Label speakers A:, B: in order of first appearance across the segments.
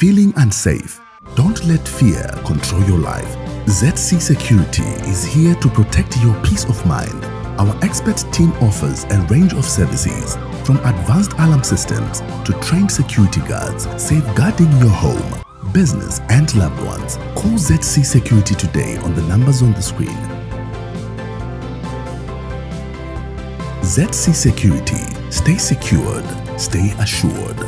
A: Feeling unsafe? Don't let fear control your life. ZC Security is here to protect your peace of mind. Our expert team offers a range of services from advanced alarm systems to trained security guards, safeguarding your home, business, and loved ones. Call ZC Security today on the numbers on the screen. ZC Security. Stay secured, stay assured.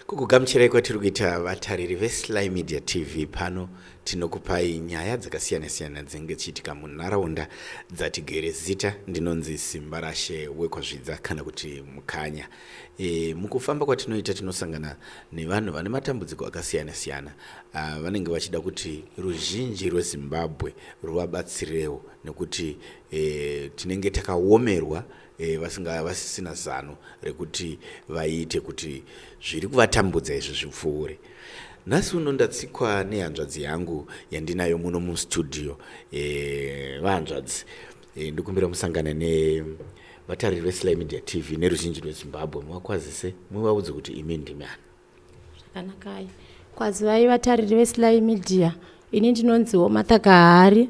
B: Kukugamuchirai kwatiri kuita vatariri veSly Media TV pano tinokupai nyaya dzakasiyana-siyana dzinenge dzichiitika munharaunda dzatigere. Zita ndinonzi Simbarashe wekwazvidza kana kuti Mukanya. E, mukufamba kwatinoita tinosangana nevanhu vane matambudziko akasiyana-siyana vanenge vachida kuti ruzhinji rweZimbabwe ruvabatsirewo nekuti e, tinenge takaomerwa e, vasinga vasisina zano rekuti vaite kuti zviri kuvatambudza izvi zvipfuure. Nhasi uno ndatsikwa nehanzvadzi yangu yandinayo muno mustudio. E, vahanzvadzi e, ndikumbira musangane nevatariri veSly Media TV neruzhinji rweZimbabwe, muvakwazise, muvaudze kuti imi ndimi ani.
C: Zvakanakai, kwazivai vatariri veSly Media. Ini ndinonziwo Martha Kahari.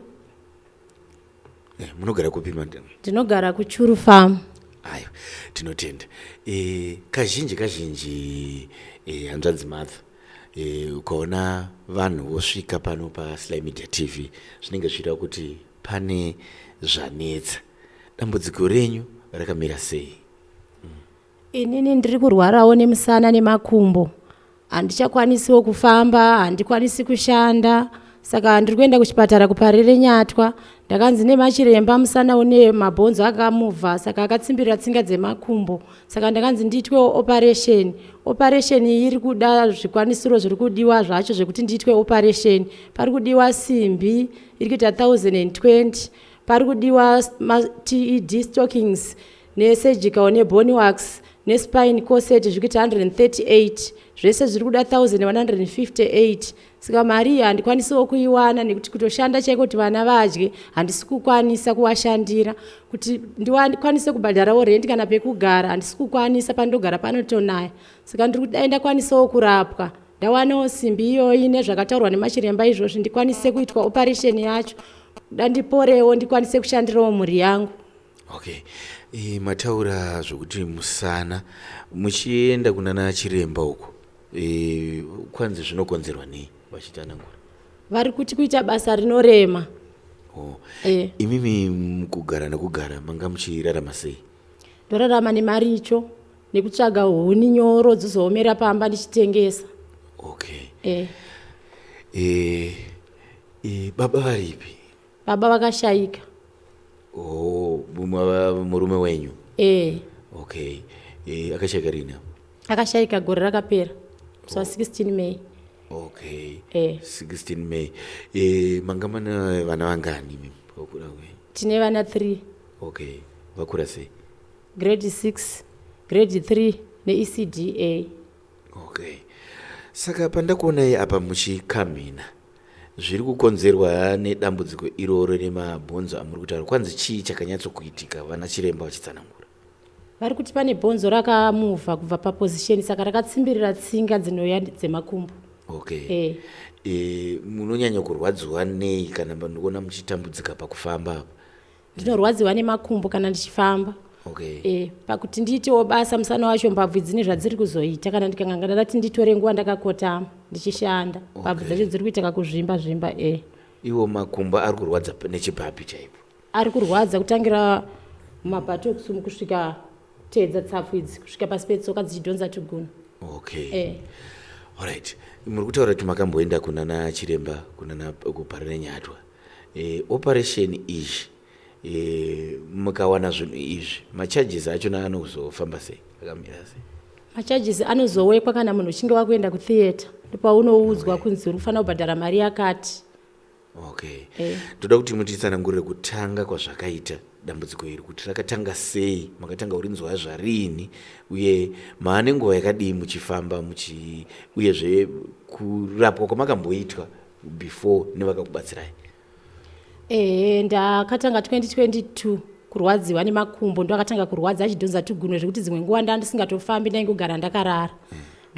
B: Munogara kupi, madam?
C: Ndinogara kuChuru Farm.
B: Aiwa, tinotenda. Kazhinji kazhinji, hanzvadzi Martha, ukaona vanhu vosvika pano paSly Media TV, zvinenge zvichireva kuti pane zvanetsa. Dambudziko renyu rakamira sei?
C: Inini ndiri kurwarawo nemusana nemakumbo. Handichakwanisiwo kufamba, handikwanisi kushanda, saka ndiri kuenda kuchipatara kuParere Nyatwa. Ndakanzi nemachiremba musana une mabhonzo akamuvha, saka akatsimbirira tsinga dzemakumbo, saka ndakanzi ndiitwewo operation. Operation iyi iri kuda zvikwanisiro zviri kudiwa zvacho zvekuti ndiitwe operation. Pari kudiwa simbi iri kuita 1020, pari kudiwa maTED stockings nesurgical nebone wax nespine corset, zviri kuita 138. Zvese zviri kuda 1158. Saka mari iyi handikwanisiwo kuiwana nekuti kutoshanda chaiko kuti vana vadye handisi kukwanisa kuvashandira. Kuti ndikwanise kubhadharawo rendi kana pekugara handisi kukwanisa, pandogara panotonaya. Saka ndiri kuti dai ndakwanisawo kurapwa, ndawanawo simbi iyoyi nezvakataurwa nemachiremba izvozvi, ndikwanise kuitwa operation yacho, dandiporewo, ndikwanise kushandirawo mhuri yangu.
B: Okay, mataura zvokuti musana. Muchienda kunana chiremba uko, kwanzi zvinokonzerwa nei vachitsanangura?
C: Vari kuti kuita basa rinorema.
B: Oh. Imimi mukugara nekugara manga muchirarama sei?
C: Ndorarama nemaricho nekutsvaga huni nyoro dzizoomera pamba ndichitengesa.
B: Okay. E, baba varipi?
C: Baba vakashayika.
B: Oh, murume wenyu?
C: E.
B: Okay, akashayika rini?
C: Akashayika gore rakapera musi wa16 May.
B: Okay.
C: E.
B: 16 May. Manga mana vana vangani imi pakukura kwenyu?
C: Tine vana 3.
B: Okay, vakura sei?
C: Grade 6, grade 3 neECDA.
B: Okay, saka pandakuonai apa muchikamhina, zviri kukonzerwa nedambudziko iroro remabhonzo amuri kutaura. Kwanzi chii chakanyatsokuitika vana chiremba vachitsanangura?
C: Vari kuti pane bhonzo rakamuvha kubva paposition, saka rakatsimbirira tsinga dzinoya dzemakumbo.
B: Okay.
C: E.
B: Munonyanya kurwadziwa nei kana ndikuona muchitambudzika pakufamba apa?
C: Ndinorwadziwa nemakumbo kana ndichifamba. E, pakuti ndiitewo basa musana wacho, mbabvu dzine zvadziri kuzoita kana ndikanga ndati nditore nguva ndakakotama ndichishanda, mbabvu dzacho dziri kuita kakuzvimba zvimba e.
B: Iwo makumbo ari kurwadza nechipapi chaipo?
C: Ari kurwadza kutangira mumabuttocks umu kusvika teedza tsapfu idzi, kusvika pasi petsoka dzichidhonza tuguno.
B: Okay.
C: E.
B: Alright, muri kutaura kuti makamboenda kunana chiremba kunana kuParire Nyatwa. Operation izvi, mukawana zvinhu izvi, macharges achona anozofamba sei, akamira sei?
C: Macharges anozowekwa kana munhu uchinge wakuenda kutheatre, ndopaunoudzwa kunzi uri kufanira kubhadhara mari yakati.
B: Okay.
C: E.
B: Toda kuti mutitsanangurire kutanga kwazvakaita dambudziko iri, kuti rakatanga sei, makatanga kurinzwa zvarini, uye maane nguva yakadii muchifamba muchi, uyezve kurapwa kwamakamboitwa before nevakakubatsirai.
C: Ehe, ndakatanga 2022 kurwadziwa nemakumbo. Ndo akatanga kurwadza achidhonza tugunwe zvekuti dzimwe nguva nda ndisingatofambi, ndaingogara ndakarara.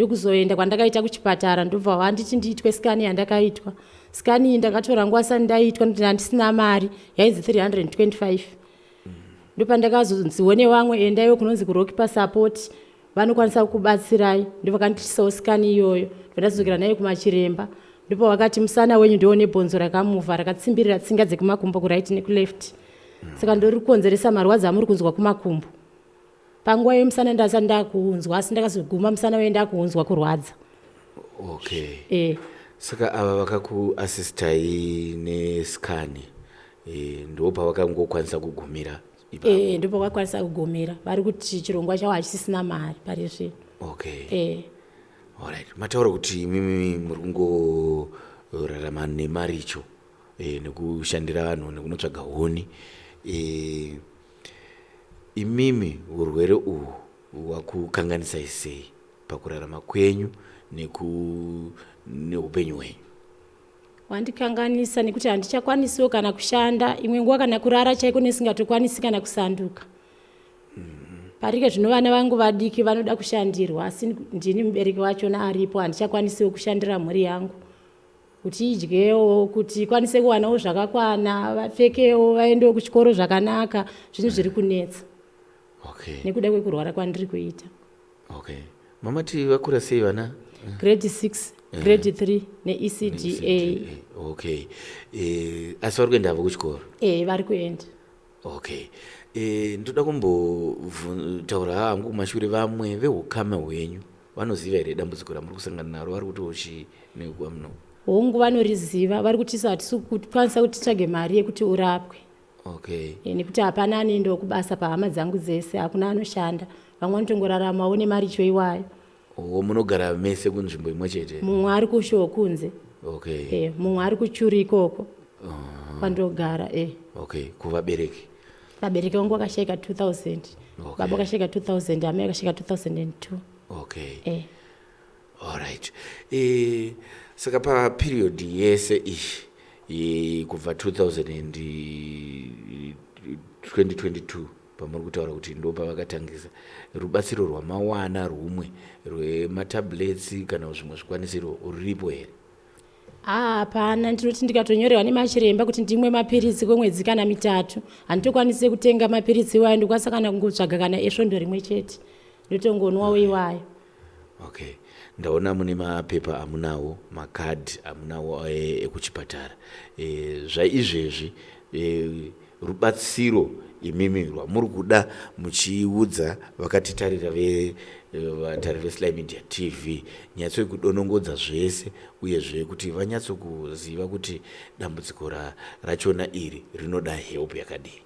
C: Ndokuzoenda kwandakaita kuchipatara, ndobva vanditi ndiitwe scan yandakaitwa. Scan iyi ndakatora nguva sani ndaitwa nekuti handisina mari, yainzi 325. Ndopandakazonziwo nevamwe, endaiwo kunonzi kuRokipa Support, vanokwanisa kukubatsirai. Ndovakanditisawo scan iyoyo, ndondadzokera nayo kumachiremba. Ndipo vakati musana wenyu ndiwo nebhonzo rakamuvha rakatsimbirira tsinga dzekumakumbo kuright nekuleft, saka ndori kukonzeresa marwadzo amuri kunzwa kumakumbo. Panguva yemusana ndasati ndakuunzwa, asi ndakazoguma musana uye ndakuunzwa kurwadza.
B: Okay.
C: E.
B: Saka ava vakakuasistai nescan, ndo pavakangokwanisa kugumira ipapo?
C: E, ndipo vakakwanisa kugumira. Vari kuti chirongwa chavo hachisisina mari pari zvino.
B: Okay.
C: E.
B: Alright, mataura kuti imimi muri kungorarama nemaricho, nekushandira vanhu nekunotsvaga huni. Imimi urwere uhu hwakukanganisai sei pakurarama kwenyu neupenyu hwenyu?
C: Wandikanganisa nekuti handichakwanisiwo kana kushanda, imwe nguva kana kurara chaiko nesingatokwanisi kana kusanduka. Parike zvino vana vangu vadiki vanoda kushandirwa, asi ndini mubereki wachona aripo, handichakwanisiwo kushandira mhuri yangu kuti idyewo, kuti ikwanise kuwanawo zvakakwana, vapfekewo, vaendewo kuchikoro zvakanaka. Zvinhu zviri kunetsa nekuda kwekurwara kwandiri kuita.
B: Okay, mamati vakura sei vana?
C: Grade 6, grade 3 neECDA.
B: Okay, asi vari kuenda havo kuchikoro?
C: E, vari kuenda.
B: Okay, ndoda kumbotaura hangu kumashure. Vamwe veukama hwenyu vanoziva here dambudziko ramuri kusangana naro? Vari kuti uchi nekwamuno?
C: Hongu, vanoriziva. Vari kuti isu hatisi kukwanisa kuti titsvage mari yekuti urapwe. E, nekuti hapana anoendawo kubasa pahama dzangu dzese, hakuna anoshanda. Vamwe vanotongoraramawo nemaricho iwayo.
B: O, munogara mese kunzvimbo imwe chete?
C: Mumwe ari kushowo kunze. E, mumwe ari kuchuru ikoko kwandogara, e.
B: Okay, kuvabereki?
C: Vabereki vangu vakashayika 2000. Baba vakashayika 2000, amai vakashayika 2002. E.
B: Alright, saka paperiod yese iyi, kubva 2000 and 2022 pamuri kutaura kuti ndo pavakatangisa, rubatsiro rwamawana rumwe rwematablets kana zvimwe zvikwanisiro ruripo here?
C: Hapana. Ndinoti ndikatonyorerwa nemachiremba kuti ndimwe mapiritsi kwemwedzi kana 3, handitokwanisi kutenga mapiritsi iwayo. Ndokwanisa kana kungotsvaga kana esvondo rimwe chete, ndotongonwawo iwayo.
B: Okay, ndaona mune mapepa amunawo, makadhi amunawo ekuchipatara. Zvaizvezvi, rubatsiro imimi rwamuri kuda, muchiudza vakatitarira, vatariri veSly Media TV, nyatsoi kudonongodza zvese, uyezve kuti vanyatsokuziva kuti dambudziko rachona iri rinoda help yakadii.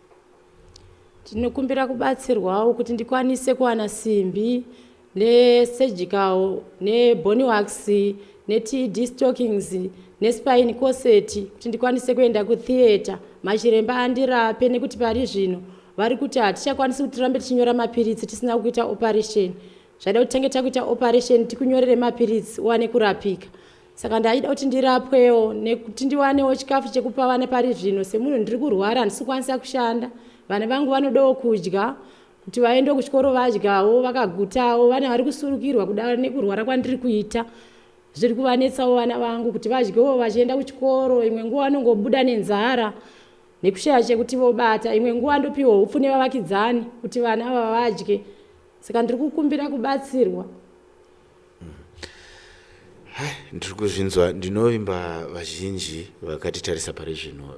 C: Ndinokumbira kubatsirwawo kuti ndikwanise kuwana simbi nesurgical nebone wax neTD stockings nespine corset, kuti ndikwanise kuenda kutheatre, machiremba andirape, nekuti pari zvino vari kuti hatichakwanisi kuti tirambe tichinyora mapiritsi tisina kuita operation. Zvaida kuti tange takuita operation, tikunyorere mapiritsi, uwane kurapika. Saka ndaida kuti ndirapwewo nekuti ndiwanewo chikafu chekupa vana. Pari zvino semunhu ndiri kurwara, handisi kukwanisa kushanda. Vana vangu vanodawo kudya kuti vaende kuchikoro, vadyawo vakagutawo. Vana vari kusurukirwa kuda nekurwara kwandiri kuita. Zviri kuvanetsawo vana vangu kuti vadyewo vachienda kuchikoro. Imwe nguva vanongobuda nenzara nekushaya chekuti vobata. Imwe nguva ndopiwa upfu nevavakidzani kuti vana ava vadye. Saka ndiri kukumbira kubatsirwa.
B: Ndiri kuzvinzwa. Ndinovimba vazhinji vakatitarisa pari zvino,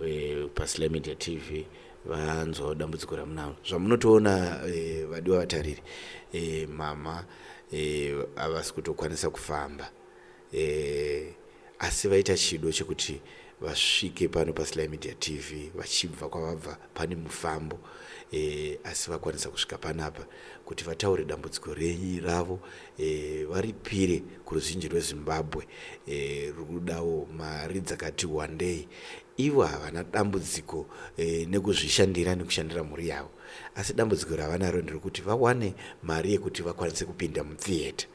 B: paSly Media TV, vanzwawo dambudziko ramunaro. Zvamunotoona, vadiwa vatariri, mama havasi kutokwanisa kufamba, asi vaita chido chekuti vasvike pano paSly Media TV vachibva kwavabva pane mufambo, asi vakwanisa kusvika panapa kuti vataure dambudziko renyi ravo, varipire kuruzhinji rweZimbabwe ruri kudawo mari dzakati wandei. Ivo havana dambudziko nekuzvishandira nekushandira mhuri yavo, asi dambudziko ravanaro nderekuti vawane mari yekuti vakwanise kupinda mutheatre,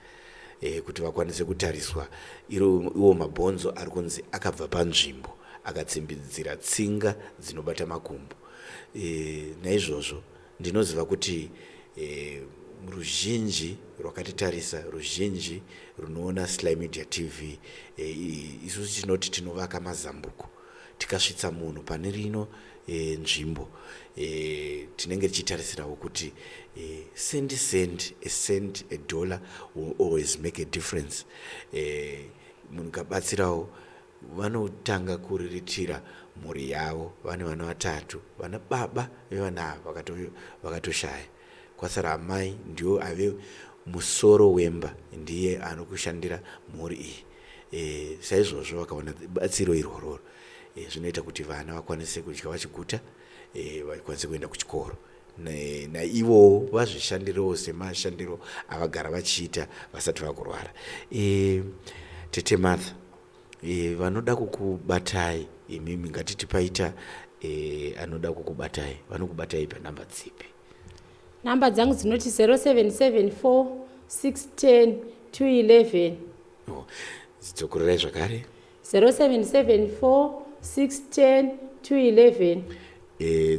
B: kuti vakwanise kutariswa iwo mabhonzo ari kunzi akabva panzvimbo akatsimbidzira tsinga dzinobata makumbo. Naizvozvo ndinoziva kuti Ruzhinji rwakatitarisa, ruzhinji runoona Sly Media TV, isusu tinoti tinovaka mazambuko. Tikasvitsa munhu pane rino nzvimbo, tinenge tichitarisirawo kuti sendi cent, a cent, a dollar will always make a difference. Munhu kabatsirawo vanotanga kuriritira mhuri yavo. Vane vana vatatu, vana baba vevana ava vakatoshaya, kwasara amai, ndiwo ave musoro wemba, ndiye anokushandira mhuri iyi. Saizvozvo vakawana batsiro irwororo, zvinoita kuti vana vakwanise kudya vachiguta, vakwanise kuenda kuchikoro, naivowo vazvishandirewo semashandiro avagara vachiita vasati vakurwara. Tete Martha, vanoda kukubatai imimi, ngatiti paita anoda kukubatai, vanokubatai panhamba dzipi?
C: Namba dzangu dzinoti 0774 610 211.
B: Oh, dzidzokorerai zvakare.
C: 0774 610 211.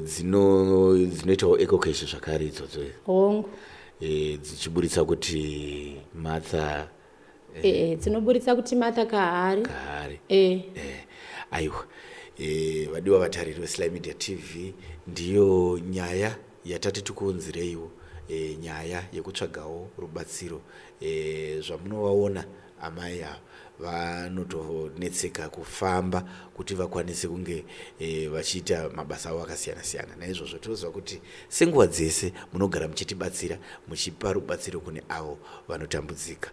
B: Dzinoitawo EcoCash zvakare idzodzo?
C: Hongu.
B: Dzichiburitsa kuti Martha?
C: Dzinoburitsa kuti Martha Kahari.
B: Kahari.
C: E.
B: Aiwa, vadiwa vatariri veSly Media TV, ndiyo nyaya yatati tikuunzireiwo, nyaya yekutsvagawo rubatsiro. Zvamunovaona amai ava vanotonetseka kufamba kuti vakwanise kunge vachiita mabasa avo akasiyana siyana. Naizvozvo tinoziva kuti senguva dzese munogara muchitibatsira, muchipa rubatsiro kune avo vanotambudzika.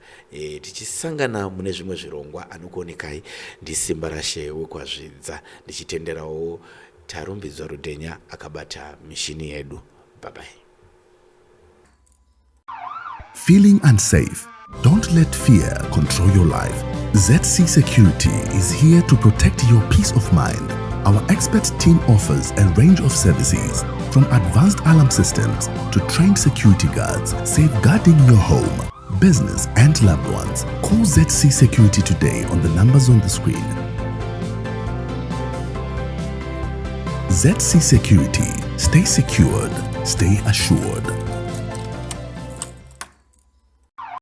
B: Tichisangana mune zvimwe zvirongwa, anokuonekai ndiSimba Rashe wekwaZvidza, ndichitenderawo Tarumbidzwa Rudhenya akabata mishini yedu. Bye bye.
A: Feeling unsafe? Don't let fear control your life. ZC Security is here to protect your peace of mind. Our expert team offers a range of services from advanced alarm systems to trained security guards, safeguarding your home, business, and loved ones. Call ZC Security today on the numbers on the screen. ZC Security. Stay secured, stay assured.